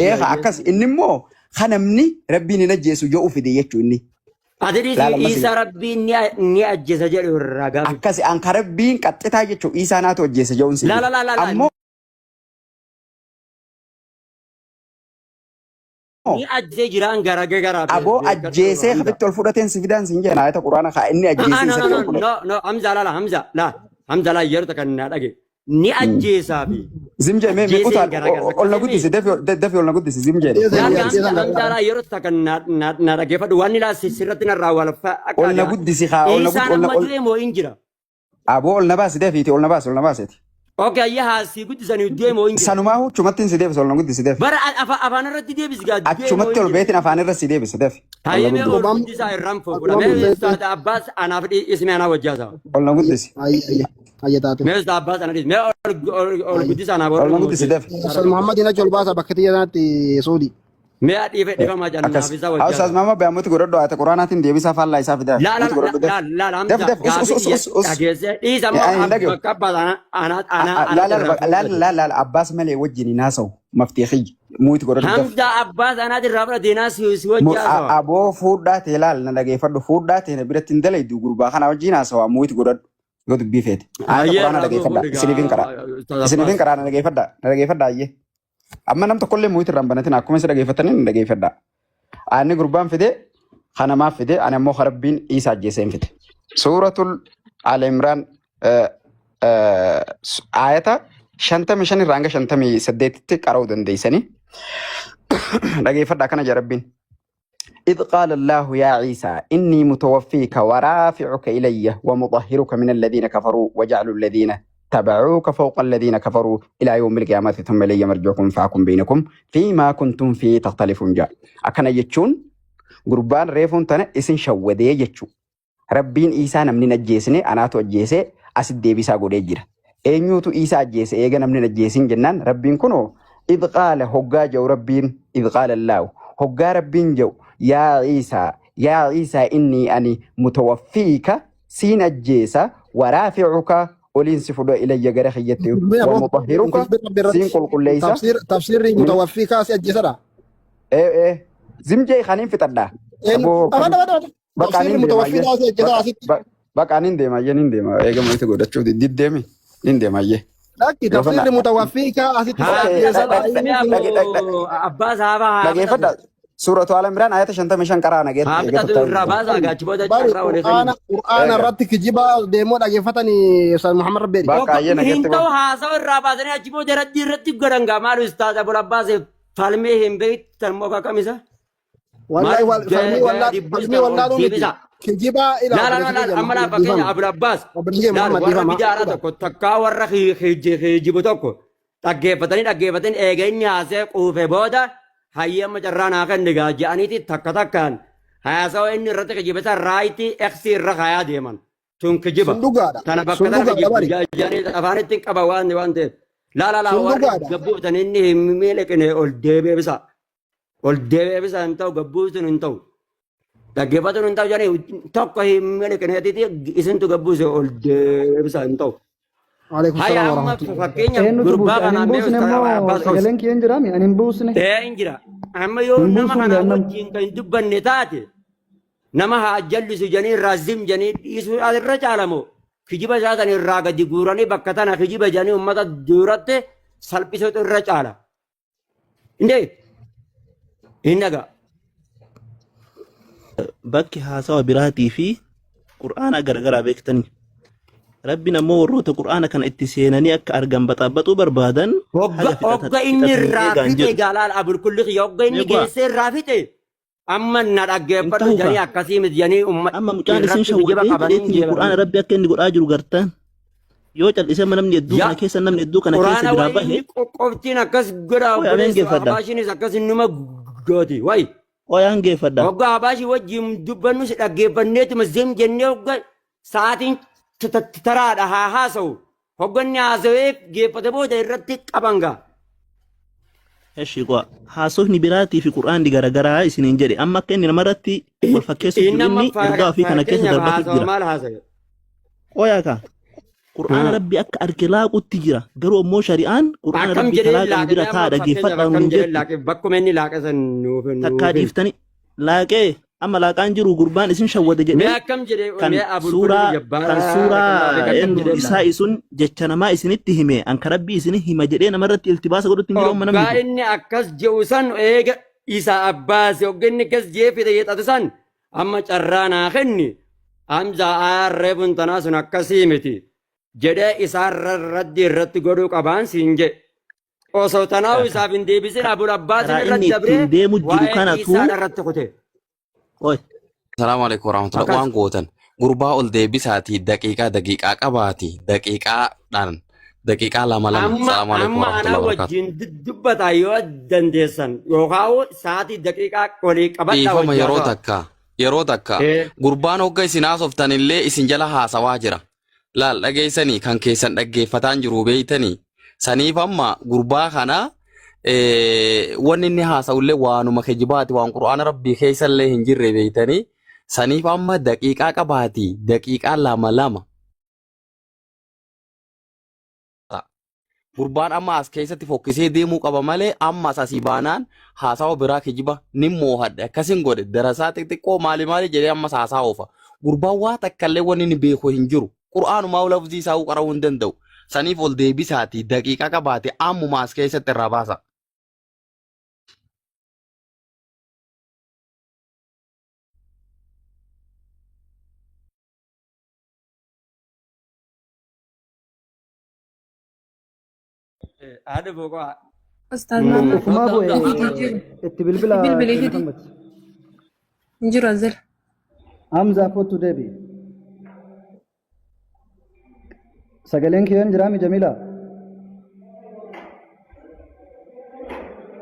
A: Ee ha
C: ayyee.
A: akkas inni immoo ha namni rabbiin hin ajjeesu jedhu fide jechuu inni.
C: Ati dhiisi
A: Laal ammas
C: Iisaa rabbiin ni ajjeesa jedhu ragaa fi.
A: Akkas an ka rabbiin qaxxitaa jechuun Iisaa naatu ajjeese jedhuun sii
C: La
A: fida.
C: la la la la
A: Ammoo
C: ni ajjeesee jiraan gara gara
A: aboo
C: beekadhu
A: ajjeesee
C: Hamza.
A: kafitti ol fudhateen si fidaan siin jedhan ayata quraana kaa inni
C: Ah
A: ajjeesee
C: no
A: isatti
C: no
A: ol
C: no
A: fudhate.
C: no no Hamza la la Hamza la Hamza la yeroo takka na dhage ni ajjeesaa fi
A: Zim jee mee mee
C: ajjeeseen
A: utaal
C: gara gara
A: ol na
C: akkasii
A: guddisi dafi ol na guddisi zim jee
H: Ajjeeseen
A: ol na
C: Laal
A: guddisi
H: ajjeeseen
C: Hamza Hamza
H: gargaara.
C: la yeroo takka na dhaggeeffadhu waan ilaa sirratti narraa wal akka
A: ol na guddisi kaa ol na
C: Iisaan
A: gud ol na
C: amma
A: ol
C: du'e moo hin jira?
A: aboo ol na baasi dafiiti ol na baasi ol na baasiti.
C: Okay ayya haasii guddisanii du'e moo hin jira?
A: Sanumaa huccumattiin si deebisa ol na guddisi dafi.
C: Bara afaan irratti deebisi gaa du'e moo
A: Achumatti
C: hin
A: ol
C: jira?
A: beetiin afaan irra si deebisa dafi. Ol na
C: Hayyee mee
A: guddisi
C: ol
H: Obam
C: guddisaa irraan fuudha.
H: akkuma
C: Mee
H: murteessee
C: ustaad Abbaas anaaf ismi anaa wajjaasaa.
A: Ol na guddisi
H: ayya ayya taate.
C: Mee ustaad Abbaas ana dhiis. Mee ol
H: Ayya.
C: guddisaa anaaf
A: ol
C: warra
A: na guddisi
C: wajjin.
A: dafi.
H: Ustaz Muhammad achi ol baasa bakka tiyya sanatti Suudi.
C: Mee dhiife dhifamaa
A: Akkas.
C: jannaaf isaa
A: Haa ustaaz
C: wajjaasaa.
A: Mahammad Bayaan muti godhadhu ayata quraanaatiin deebisaa faallaa isaa fidaa
C: La la
A: muti
C: la
A: godhadhu
C: la
A: dafi.
C: la la
A: Daf
C: Hamza
A: daf us us
C: gaafii
A: us us us.
C: dhageesse dhiisa ammoo
A: Hin dhagahu.
C: bakka Abbaas ana ana ana
A: La
C: ana
A: la
C: irraa
A: la
C: fudhate.
A: la la Abbaas malee wajjin hin haasa'u maftii xiyyi muti godhadhu daf.
C: Hamza Abbaas anaati irraa fudhate naa si wajjaasawa.
A: Aboo fuudhaa ta'e laal na dhageeffadhu fuudhaa ta'e na biratti hin dalaydu gurbaa kana wajjin haasawaa muti godhadhu yoo dubbii feete. Ayata
C: Hayyee
A: quraana
C: irraa
A: dhageeffadha
C: fuudhi
A: isiniif hin qaraa.
C: gaa ustaad
A: Isiniif hin
C: Abbaas.
A: qaraa na dhageeffadha na dhageeffadha ayyee. Amma nam tokkollee muti irraan banatin akkuma isa dhageeffatanii na dhageeffadha. Ani gurbaan fide kanamaaf fide ani ammoo rabbiin Iisaa ajjeesee hin fide. Suuratul Al Imraan ayata 55 irraa hanga 58tti qara'uu dandeessanii dhageeffadha akkana jedha rabbiin. إذ قال الله يا عيسى إني متوفيك ورافعك إلي ومطهرك من الذين كفروا وجعل الذين تبعوك فوق الذين كفروا إلى يوم القيامة ثم إلي مرجعكم فأحكم بينكم فيما كنتم فيه تختلفون جاء أكن يجون قربان ريفون تنا إسن شودي يجون Rabbiin Iisaa namni hin ajjeesne anaatu ajjeese asit deebisaa godhee jira. Eenyuutu Iisaa ajjeese eega namni hin ajjeesin jennaan Rabbiin kunoo idh qaala hoggaa jedhu Rabbiin idh qaala Allaahu hoggaa Rabbiin jedhu yaa Iisaa yaa Iisaa innii ani mutawaffiika siin ajjeesa waraaficuka oliin si fudha ilayya gara kiyyatti
H: Dubbiin
A: wa
H: aboo
A: mutahhiruka
H: dubbiin rabbi
A: siin
H: irratti
A: qulqulleessa
H: tafsiir tafsiirri
A: min
H: mutawaffii kaasee ajjeesadha.
A: ee ee Zimjee kaniin fixadha.
H: Eenyu?
A: Aboo
H: Afaan
A: kan
H: afaan afaan.
A: bakka
H: Tafsiirri
A: aniin deema
H: mutawaffii
A: ayyee.
H: taasise hojjetaa
A: Bakka
H: asitti.
A: bakka aniin deema ayyee nin deema. Eegama itti godhachuuf diddeemi nin deema ayyee.
H: Lakki
A: Yoo
H: tafsiirri
A: fedha.
H: mutawaffii kaa asitti si
C: Haa
A: Okay,
H: ajjeesan
C: fixatu mee
A: dhage dhage
C: abu abbaa saaba haa
A: dhageeffadha.
C: fixatu.
A: Suuratu Al Imraan ayata 55 qaraa nageetti
C: Haa
A: eega
C: fixatu
A: turtaa
C: irraa
A: jirtu.
C: baasaa gaachi booda
H: Bari
C: carraa walii
H: qur'aana
C: kennu.
H: qur'aana
A: Eega.
H: irratti kijiba deemoo dhageeffatanii Ustaaz Muhammad Rabbeeti.
A: Bakka
C: Hogga
A: ayyee
C: hin
A: nageetti
C: ta'u
A: boo.
C: haasawa irraa baasanii achi booda irratti irratti godhan gaa maal ustaaz abul abbaas falmee hin beektan moo kakkamisa
H: Wallahi
C: maal
H: falmii
C: gadi
H: falmii
C: buustan ol
H: wallaaluu miti.
C: deebisa.
H: Kijibaa ila
C: Laala
H: obboleessa
C: laala
H: kiyya
C: amma laa
H: Muhammad
C: fakkeenya
H: dhiifama.
C: Abul Abbaas
H: Obboleessa kiyya
C: laal
H: Muhammad
C: warra
H: dhiifama.
C: bidaadhaa tokko takkaa warra hijibu tokko dhaggeeffatanii dhaggeeffatanii eega inni haasee quufe booda hayyama carraa naa kenni gaa je'aniiti takka takkaan haasawa inni irratti kijibe san raayitii eksii irra kaayaa deeman tun kijiba
H: Sun dhugaadha.
C: tana bakka
H: Sun
C: tana
H: dhugaadha
C: kijibdu
H: bari.
C: jedhanii afaanitti hin qaba waan waan ta'eef laa laa
H: Sun
C: warri
H: dhugaadha.
C: gabbuuftan inni hin miiliqine ol deebi'ee bisa ol deebi'ee bisa hin ta'u gabbuusun hin ta'u. Dhaggeeffatuun hin ta'u jedhanii tokko hin miliqneetiti isintu gabbuuse ol deebisa hin ta'u.
H: Waalaikum
C: Haya
H: salaam
C: amma
H: warahmatullahi.
C: fakkeenyaaf
D: Eenyutu
C: gurbaa
D: buuse? Ani
C: kanaan
D: hin
C: mee
D: buusne
C: ustaaz
D: immoo
C: Abbaas Obsi.
D: sagaleen kiyya hin jiraami? Ani hin buusne.
C: Ee hin jira. Amma yoo
D: Hin
C: nama
D: buusuun
C: kanaa
D: gaannam.
C: wajjin kan hin dubbanne taate nama haa jallisu jedhanii irraa zim jedhanii dhiisuu irra caalamoo kijiba isaa san irraa gadi guuranii bakka tana kijiba jedhanii uummata duratti salphisuutu irra caala. Indee hin dhagaa.
J: Bakki haasawa biraatii fi qur'aana garagaraa beektanii. Rabbiin ammoo warroota qur'aana kana itti seenanii akka argan baxaabaxuu barbaadan
C: Hogga
J: haga
C: hogga inni
J: fixatanii
C: irraa
J: eegaan
C: fixe
J: jedhu.
C: gaalaal abulkulli kiyya hogga inni
J: Mee bu'aa
C: geessee irraa fixe amma na
J: hin
C: dhaggeeffadhu
J: ta'u
C: jedhanii
J: kaa.
C: akkasii miti jedhanii umma
J: Amma mucaan isin
C: irratti kijiba
J: shawwadee
C: qabanii
J: jedheetiin qur'aana
C: jeeqanii.
J: Rabbi akka inni godhaa jiru gartaan. Yoo cal'isee amma namni hedduu
C: Yaa
J: kana keessa namni hedduu kana keessa
C: quraana
J: biraa
C: wayi
J: bahe
C: inni qoqqoftiin akkas godha
J: qoy ameen
C: obboleessu
J: geeffadha.
C: abaashiinis akkas numa gooti wayi.
J: Qoy aan geeffadha.
C: Hogga abaashii wajjin dubbannus dhaggeeffanneetuma zim jennee hogga sa'aatiin taraadha haa haasa'u. Hogga inni haasa'ee geeffate booda irratti qaban gaa.
J: Eshi qo'a. Haasofni biraatii fi qur'aanni garagaraa isiniin jedhe amma akka inni namarratti wal fakkeessu jiru
C: Inni amma
J: inni ergaa ofii kana keessa
C: fakkeenyaaf
J: darbatu
C: haasawa
J: jira.
C: maal haasa'e?
J: Qoyaa kaa. Qur'aana Rabbi akka arge laaqutti jira. Garuu ammoo shari'aan qur'aana
C: Akkam
J: Rabbi
C: jedhee
J: kalaaqan
C: laaqe
J: bira
C: mee
J: taa
C: amma fakkeenyaaf
J: dhaggeeffadhaa
C: akkam
J: nuun
C: jedhee
J: jettu.
C: laaqe bakkuma inni laaqe san nuuf
J: Takkaa
C: nuuf himi.
J: dhiiftani laaqee amma laaqaan jiru gurbaan isin shawwade
C: Mee
J: jedhee
C: akkam jedhee
J: kan
C: mee abulkulli
J: suuraa
C: kiyya
J: kan suuraa
C: baarakallahu fiik akkam
J: eenyu
C: jedhee
J: isaa
C: laaqe.
J: isun jecha namaa isinitti hime an ka Rabbii isini hima jedhee namarratti iltibaasa godhutti hin jiru amma namni
C: Hoggaa
J: kun.
C: inni akkas jedhu san eega isa abbaase hogga inni akkas jee fide yeexatu san amma carraa naa kenni Hamza aarree tanaa sun akkasii miti jedhee isaan raddi irratti godhuu qabaan siin jedhe. Osoo tanaa'u isaaf hin deebisin Abul Abbaasin
J: Karaa
C: irra
J: inni
C: dabree
J: ittiin deemu jiru
C: waa'ee
J: kanatu
C: Iisaan irratti kute.
J: Oi.
K: Salaamu alaikum warahmatullahi
C: Akkas.
K: waan gootan gurbaa ol deebisaatii daqiiqaa daqiiqaa qabaati daqiiqaadhaan daqiiqaa lama lama
C: Amma
K: salaamu alaikum
C: amma anaa
K: warahmatullahi wabarakatuh.
C: wajjin dubbataa yoo dandeessan yookaan sa'aatii daqiiqaa olii qabadhaa
K: Dhiifama
C: wajjin
K: yeroo
C: haasawa.
K: takka yeroo takka gurbaan hogga isin haasoftan illee isin jala haasawaa jira. Laal dhageessanii kan keessan dhaggeeffataan jiru beeytanii saniif amma gurbaa kana wanni inni haasa'ullee waanuma kijibaati waan qur'aana rabbii keessallee hin jirre beeytanii saniif amma daqiiqaa qabaati daqiiqaa lama lama Gurbaan amma as keessatti fokkisee deemuu qaba malee ammas asii baanaan haasawa biraa kijiba nin moohadhe akkasin godhe darasaa xixiqqoo maali maali jedhee ammas haasaa oofa. Gurbaan waa takkallee wanni inni beeku hin jiru. Qur'aanumaa lafzii isaa qara'uu hin danda'u. Saniif ol deebisaati daqiiqaa qabaate ammuma as keessatti irraa baasa.
C: Haadha boqoo.
L: Ustaaz Maamad
D: Ufumaa bu'e
L: fidi jiru.
D: itti bilbila
L: Bilbili fidi.
D: Muhammad.
L: Hin jiru as jala.
D: Hamzaa kottu deebi. Sagaleen kiyyan jiraami Jamila.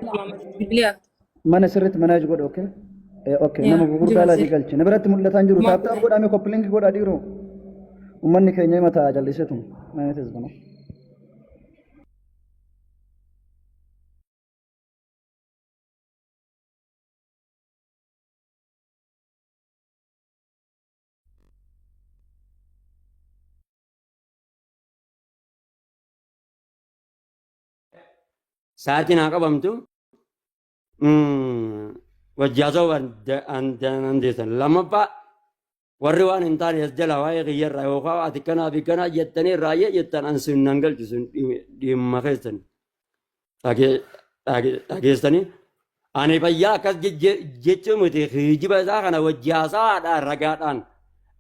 L: Maamad bilbili haafte.
D: Mana sirriitti manage godhe okay. Okay
L: Yaa
D: nama
L: hin jiru
D: gurguddaa
L: as
D: laadii
L: jala.
D: galche. Na biratti mul'ataa hin jiru.
L: Maal
D: Taap taap
L: godhe?
D: godhaa mee koppilinki godhaa dhiiroo. Uummanni keenya hima ta'a jalliseetu. Mana teessuma.
C: Sa'aatiin haa qabamtu. Wajji haasa'uu dandeessan. Lammaffaa warri waan hin taane as jala waa'ee kiyyarraa yookaan ati kanaa fi kanaa jettanii raayyaa jettan an sun nan galchu sun dhimma keessan. Dhageessanii ani fayyaa akkas jechuu miti kijiba isaa kana wajji haasaadhaan ragaadhaan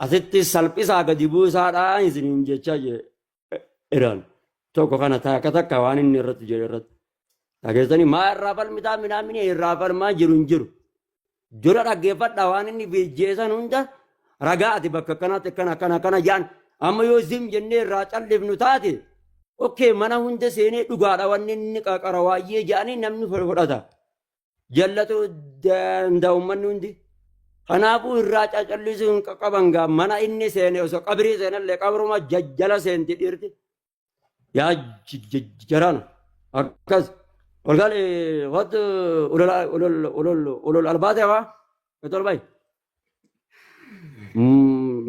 C: asitti salphisaa gadi buusaadhaan isiniin jechaa jiran tokko kana takka takka waan inni irratti jedhe irratti dhageessanii maa irraa falmitaa minaamini irraa falmaa jiru hin jiru dura dhaggeeffadha waan inni jeesan hunda ragaa ati bakka kanaatti akkana akkana akkana jaan amma yoo zim jennee irraa callifnu taate okkee mana hunda seenee dhugaadha wanni inni qaqara waayyee jedhanii namni fudhata jallatu danda'a uummanni hundi. Kanaafuu irraa cacallisuu hin qaban gaa mana inni seene osoo qabrii seenallee qabruma jajjala seenti dhiirti. Yaa jarana akkas ol gali wat ulol ulol ulol ulol albaate waa ol bayi.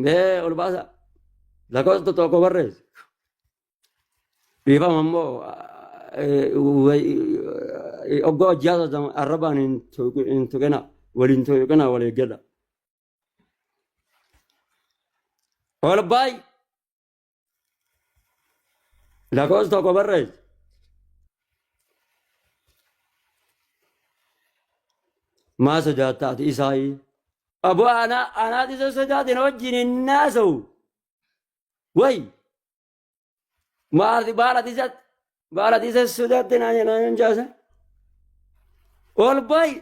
C: Mee ol baasa lakkoofsa tokko barreessi. Dhiifama immoo oggoo hojii arrabaan hin tuqina waliin tuqina wal eeggadha. Ol baay lakkoofsa tokko barreessi. Maa sodaatta ati isaayii? Aboo anaa anaati isa sodaatin wajjin hin naasa'u. Way Maal baala isa baala isa sodaatti naan naan jaasa. Ol bayi.